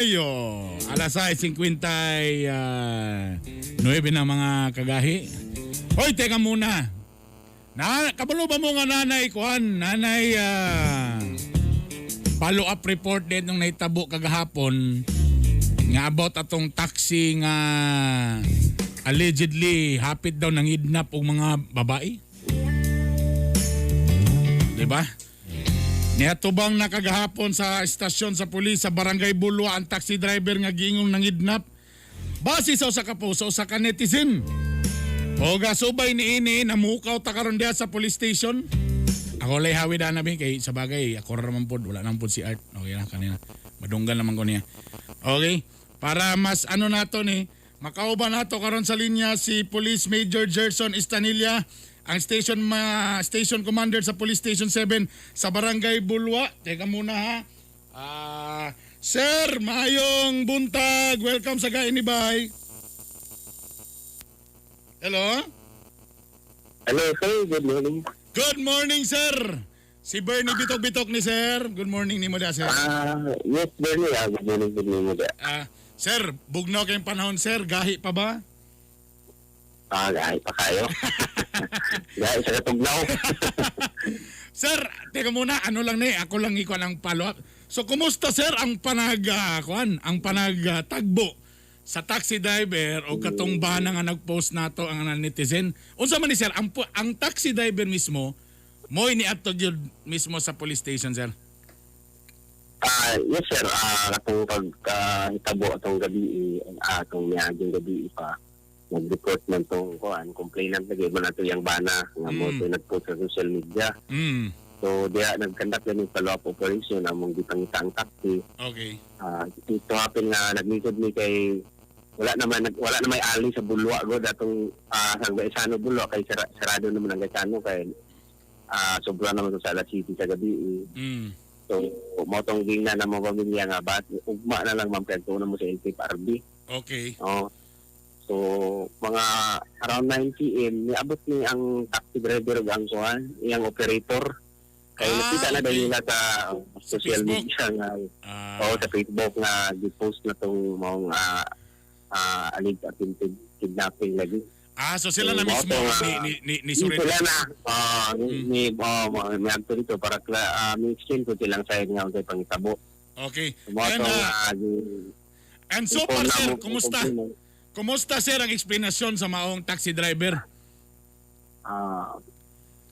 Yo, alas 6:59 ng mga kagahi. Hoy, teka muna. Na, kabalo ba mo nga nanay kuan, nanay follow-up report din nung nahitabo kagahapon nga about atong taxi nga allegedly hapit daw nangidnap og mga babae? Di ba? Niatubang na kagahapon sa istasyon sa pulis sa Barangay Bulua ang taxi driver nga giingong nangidnap base sa usa ka post sa usa ka netizen. O gasubay ni ini namukaw ta karon diha sa police station. Ako lay hawi na bi kay sa bagay ako ra man pod, wala nang pod si Art. Okay na kanina. Madunggan naman ko niya. Okay, para mas ano nato ni makauban nato karon sa linya si Police Major Gerson Estanilla, ang station commander sa Police Station 7 sa Barangay Bulua. Teka muna ha. Ah, sir, maayong buntag. Welcome sa Gaini Bay. Hello? Hello, sir. Good morning. Good morning, sir. Si Bernie Bitok-Bitok ni sir. Good morning nimo da, sir. Ah, yes, Bernie. Ah, good morning, good morning. Ah, sir, bugnaw kayong panahon, sir. Gahi pa ba? Ah, gahi pa kayo. Gahi sa katugnaw. Sir, teka muna, ano lang ni, ako lang ikuan ang follow up. So, kumusta, sir, ang panag kuan, ang panagtagbo sa taxi driver o katong bana nga nag-post nato ang netizen? Unsa man ni sir, ang taxi driver mismo mo'y niadto gyud mismo sa police station, sir? Ah, yes, sir. Ah, katong pagkahitabo atong gabi, atong miaging gabi pa, nag-report man tong kuan, complainant lagi man nato yung bana nga mo to nag-post sa social media. So diya nag-conduct kami follow-up operation, among gipangita ang taxi. Ah, ito happen nga naglisod mi kay wala na may ali sa Bulua god atong sa Gaisano Bulua kay sarado naman ang Gaisano kay sobra naman to sa alas 7 sa gabi eh. So mo tong gingna na mga pamilya nga bat ugma na lang, ma'am, kay na mo sa LTFRB. Oh. So mga around 9 PM niabot ni ang taxi driver ug ang kuan, iyang operator. Kay nakita na dahil nila sa social Facebook. Media nga oo, sa Facebook nga gi-post na tong maong alleged attempted kidnapping lagi. Ah, so sila na So, mismo mao tong, ni Sila surrender. na ni oh, may adto dito para may explain ko silang side nga unsay pangitabo. Mao And, tong and so far, inform na sir, mo- kumusta? complainant. Kumusta, sir, ang explanation sa maong taxi driver?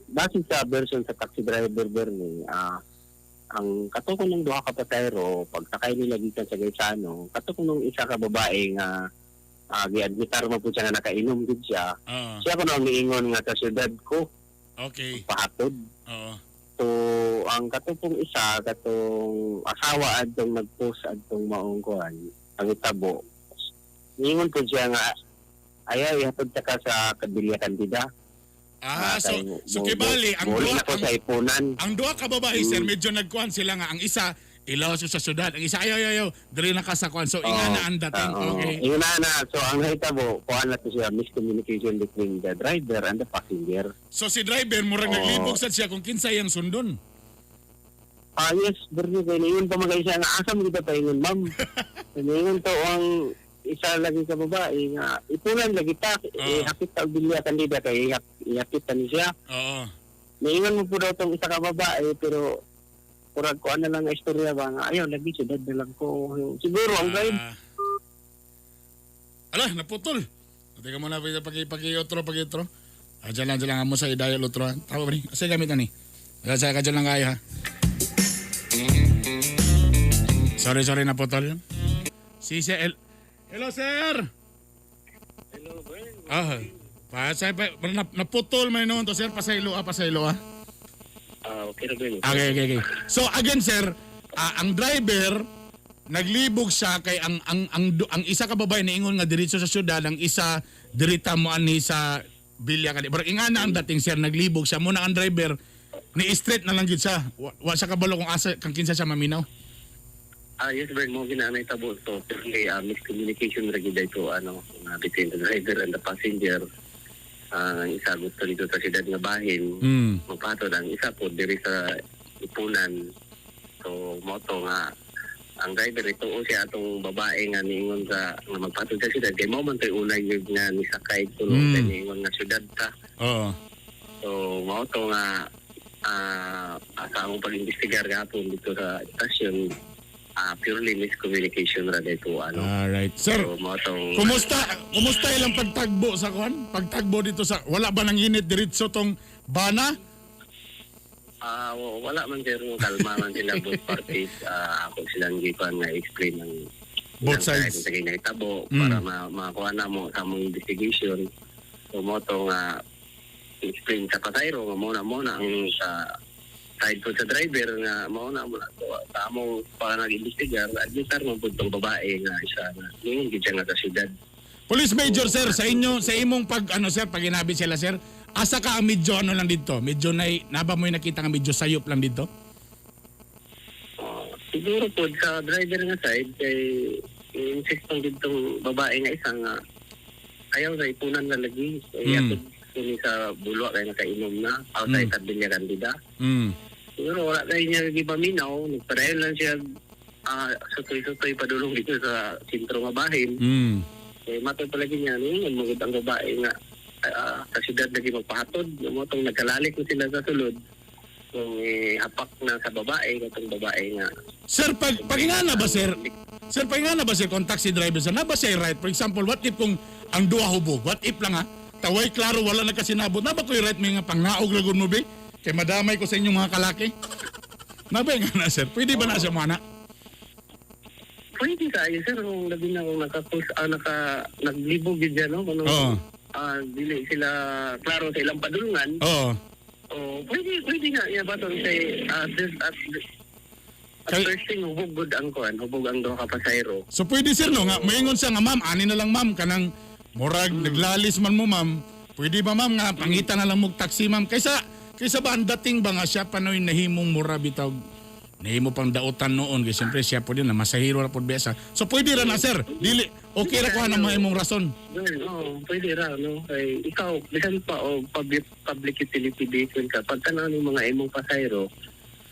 Base sa version sa taxi driver, Bernie, ang kato ko ng duha ka pasahero, pagsakay nila gikan sa Gaisano, kato ko nung isa ka babae nga giadmitar mo po siya nga nakainom gid siya. Siya ko ang niingon nga sa syudad ko pahatod. So ang katong isa, katong asawa adtong nagpost adtong maong kuan, ang itabo. Niingon po siya nga ayaw ihatod ta ka sa Kabilya Candida. Ah, so Kay so kibali ang muli duha na ko sa ipunan. ang duha ka babae, sir, medyo nagkuan sila nga ang isa ilaw siya sa syudad, ang isa ayaw ayaw, diri na ka sa kuan. So inga na ang dating. Oo. Ingana na. So ang nahitabo, kuan na to siya, miscommunication between the driver and the passenger. So si driver murag naglibog sad siya kung kinsa iyang sundon. Ah, yes, Bernie, kay niingon pa mga isa nga asa mo kita paingon, ma'am? Niingon to ang isa lagi ka babae nga ipunan lagi ta, ihapit ta og Bilya Candida kay ihapit ta ni siya. Niingon mo po daw tong isa ka babae pero kurag ko ano lang ang istorya ba nga ayaw lagi syudad na lang ko. Siguro ang guide Ah. Ala, naputol. Teka muna, pagi pagi pagi otro, pagi otro. Ah, dyan lang mo sa idayo otro, ha. Tama ba ni? Asa gamit na ni? Sa ka dyan lang kayo ha. Sorry, sorry, naputol. Si si El. Hello, sir. Hello, Bern. Ah, pa pa, naputol man noon to, sir, pasaylo ah, pasaylo ah. Ah, okay ra, Bern. Okay. So again, sir, ang driver naglibog siya kay ang isa ka babae niingon nga diretso sa syudad, ang isa dirita mo ani sa Bilya kani. Pero ingana ang dating, sir, naglibog siya muna ang driver ni straight na lang gyud siya. Wa siya kabalo kung asa kang kinsa siya maminaw. Ah, yes, Bern, mo gina tabo to. Pero kay miscommunication ra gyud ito ano nga between the driver and the passenger. Ah, ang isa gusto dito sa syudad nga bahin. Magpatod ang isa po diri sa ipunan. So mo to nga Ang driver ituo siya atong babae nga niingon sa nga magpatod sa syudad kay mao man to'y unay gyud nga nisakay kuno kay niingon nga syudad ta. So mao to nga sa among pag-imbestigar gahapon dito sa estasyon, purely miscommunication ra dito ano. Alright. Sir, So mao tong kumusta ilang pagtagbo sa kuan? Pagtagbo dito sa wala ba nang init diretso tong bana? Wala man, sir, kalma man sila both parties. Ako silang gipan nga explain ang Both sides. sa nahitabo para makuha na mo sa among investigation. So mo to nga explain sa pasayro nga mo na ang sa side po sa driver nga mo na to sa among para nag-investigar, admitar mo pud tong babae nga isa nga ningon gid siya nga sa syudad. Police Major, sir, sa inyo sa imong pag ano, sir, pag ginabi sila, sir, asa ka ang medyo ano lang dito? Medyo na naba mo yung nakita nga medyo sayop lang dito? Siguro po sa driver nga side kay insist pang ditong babae nga isa nga ayaw sa ipunan na lagi. Kay atod kini sa Bulua kay nakainom na outside sa Villa Candida. Siguro wala kayo niya gipaminaw, nagpadayon lang siya sutoy-sutoy padulong dito sa sentro nga bahin. Kay matod palagi niya ningon mo gud ang babae nga sa syudad lagi magpahatod. Mo tong nagkalalik na sila sa sulod. Kung hapak na sa babae, katong babae nga Sir, pag pagingana ba, sir? Sir, pagingana ba, sir, kung taxi driver sir, na ba siya right? For example, what if kung ang duha hubog? What if lang ha? Taway klaro wala nagkasinabot. Na ba ko right may nga pangnaog ra gud mo be? Kay madamay ko sa inyong mga kalaki. Na ba nga na, sir? Pwede ba na siya mo ana? Pwede kayo, sir, kung labi na kung naka, naglibog yun dyan, no? Kung dili sila klaro sa ilang padulungan, oh, pwede, pwede nga, iya ba ito, say, this, at first thing, hubog good ang kuan, hubog ang duha ka pasayro. So pwede, sir, no nga moingon siya nga, "Ma'am, ani na lang, ma'am, kanang murag naglalis man mo, ma'am. Pwede ba, ma'am, nga pangita na lang mo og taxi, ma'am?" Kaysa ba ang dating ba nga siya panoy nahimong mura bitaw nahimo pang dautan noon kay siyempre siya po din na masahiro ra pod besa. So pwede ra na, sir. Dili okay ra kuha ng mga imong rason. Well, oh, pwede ra, no? Kay ikaw, bisan pa o public utility vehicle ka, pagka na yung mga imong pasayro,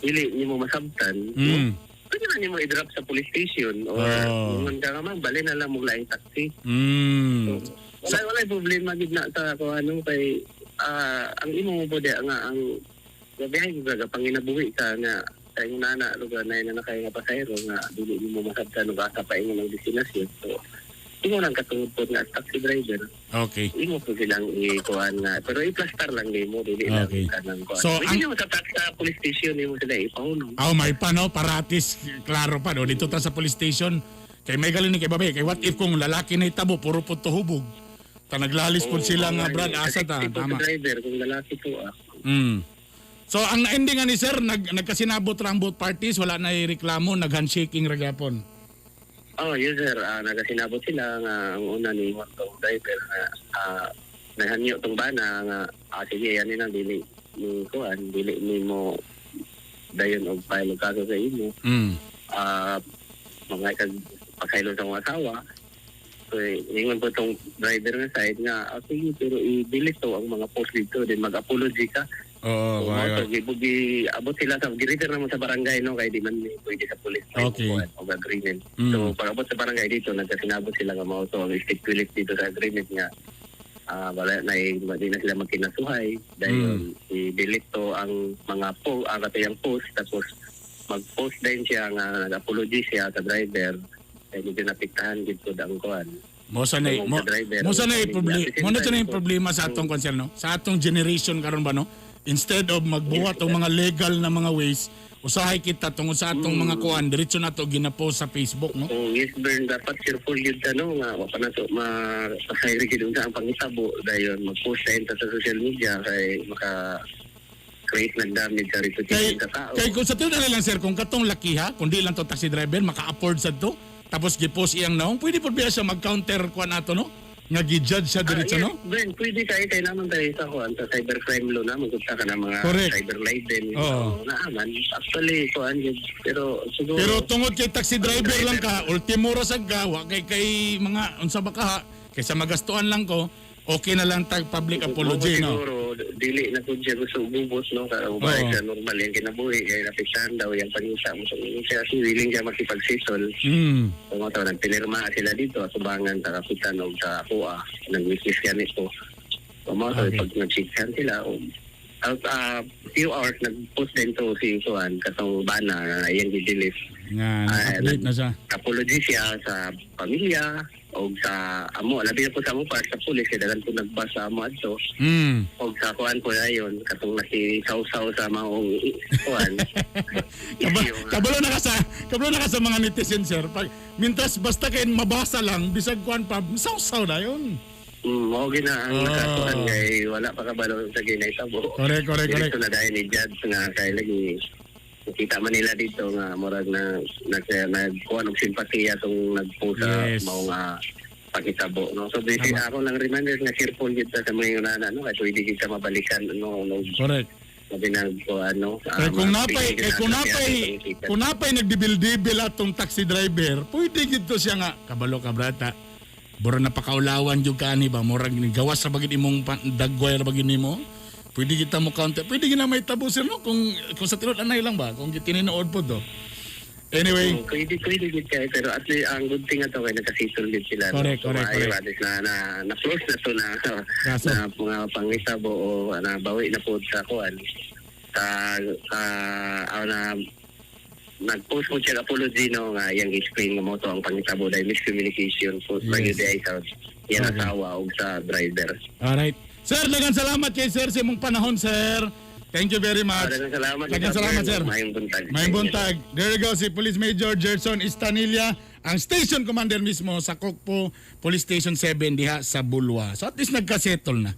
dili nimo masabtan, no? Pwede na nimo i-drop sa police station or kung ka nga, ma'am, bali na lang mo laing taxi. Wala problema gid na sa kung ano kay ang imo mo po di nga ang gabihay ko ga panginabuhi ka nga sa imong nana lugar na na kay nga pasahero nga dili nimo masabtan ug asa pa imo ng destinasyon. So imo lang katungod po nga taxi driver. Imo po silang ikuan nga pero i-plastar lang nimo, dili lang kanang kuan. So, Pwede nimo sa police station nimo sila ipahunong. Oh, may pa no para at least klaro pa no dito ta sa police station kay may galing ni kay babae kay what if kung lalaki na itabo puro po to hubog. Ta naglalis po sila nga brad asa ta Kasi po tama. sa driver kung lalaki po ah. So ang ending nga ni sir, nagkasinabot ra ang both parties, wala na reklamo, nag-handshaking ra gyapon. Oh, yes, sir. Nagasinabot sila nga ang una ni tong driver nga nahanyo tong bana nga sige yan na dili ni kuan dili ni mo dayon og file og kaso sa imo. Mga kag pasaylo sa mga asawa. So, ingon po tong driver nga side nga sige pero i-delete to ang mga post dito then mag-apology ka. Oo, So, mao to, abot sila sa gi-refer naman sa barangay no kay di man ni pwede sa police may kuan og agreement. So pag abot sa barangay dito nagkasinabot sila nga mao to ang stipulate dito sa agreement nga wala na di na sila magkinasuhay dahil i-delete to ang mga po ang katayang post tapos mag-post din siya nga nag-apology siya sa driver kay medyo napiktahan gid po ang kuan. Mo sa na mo, Sa driver, mo sa na ang problema, pamilya. mo na sa na problema sa atong konsel no. Sa atong generation karon ba no. Instead of magbuhat og mga legal na mga ways, usahay kita tungod sa atong mga kuan diretso na to gina-post sa Facebook no. Oh, yes, Bern, dapat careful yun ta, no, nga, wa pa na to, mapasayri gid unsa ang pangitabo, dayon, mag-post na sa social media, kay maka create ng damage sa Kay reputation sa tao. kay kung sa tinud na lang sir kung katong lakiha, kung di lang to taxi driver maka-afford sa to, tapos gi-post iyang naong, pwede pud biya siya mag-counter kuan ato no? Nga gi-judge siya diretso yes, no? Bern, pwede kayo, kay naman tayo sa kuan, sa cybercrime law na, magpunta ka ng mga cyber libel. Oo. So, naaman. Actually, kuan yun. Pero siguro, Pero tungod kay taxi driver lang ka, ultimo ra sad ka, wa kay kay mga unsa ba ka ha, kaysa magastuan lang ko, Okay na lang tag public apology, no? Siguro, dili na po siya gusto ubos, no? Kaya ubay siya normal yung kinabuhi. Kaya napiksahan daw yung pangisa mo. So, siya kasi willing siya makipagsisol. So, mga tao, nagpinirma sila dito at subangan sa kapitan o sa kuha. Nag-witness ganito. So, mga tao, pag nag-shake sila, o, out, few hours, nag-post din to si Kuan, katong bana, na iyang gidelete. Nga, Ah, nag-update na siya. Apology siya sa pamilya o sa amo. Labi na po sa amo para sa pulis, kaya dagan po nagbasa amo adto. O sa kuan po na yun, katong nakisawsaw sa maong kuan. Issue nga. Kabalo na ka sa mga netizen, sir. Pag mintras basta kay mabasa lang bisag kuan pa, sawsaw na yun. Mao gina ang nakasuhan kay wala pa kabalo sa ginahitabo. Correct, correct, correct. Dito na dahil ni judge nga kay lagi kita man nila dito nga murag na nag nagkuan og simpatiya tong nagpo sa mao nga pakitabo, no? So basic ako lang reminder nga careful gid ta sa mga nana, no, kay pwede gid ka mabalikan, no, no? Sabi nagkuan, no? Kay kung napay nagdibil-dibil atong taxi driver, pwede gid to siya nga kabalo ka, brata. Bura na pakaulawan jud ka ani ba, murag gawas ra bagid imong dagway ra bagid nimo. Pwede kita mo counter. Pwede gina may tabo, sir, no, kung sa tinuod anay lang ba kung gitinuod po to. Anyway, Pwede gid kay, pero at least ang good thing ato kay nagkasitol gid sila, no? Correct, So, correct, maayo, correct. at least na close na to na Kaso. na mga pangisabo o na bawi na po sa kuan sa na nag-post mo siya apology, no, nga iyang explain nga mo to ang pangisabo dahil miscommunication po yes. Ay sa iyang asawa o sa driver. Alright. Sir, daghang salamat kay sir sa imong panahon, sir. Thank you very much. Daghang salamat. Daghang salamat, sir. Maayong buntag. Maayong buntag. There you go, si Police Major Gerson Istanilla, ang station commander mismo sa Kokpo Police Station 7 diha sa Bulua. So at least nagkasettle na.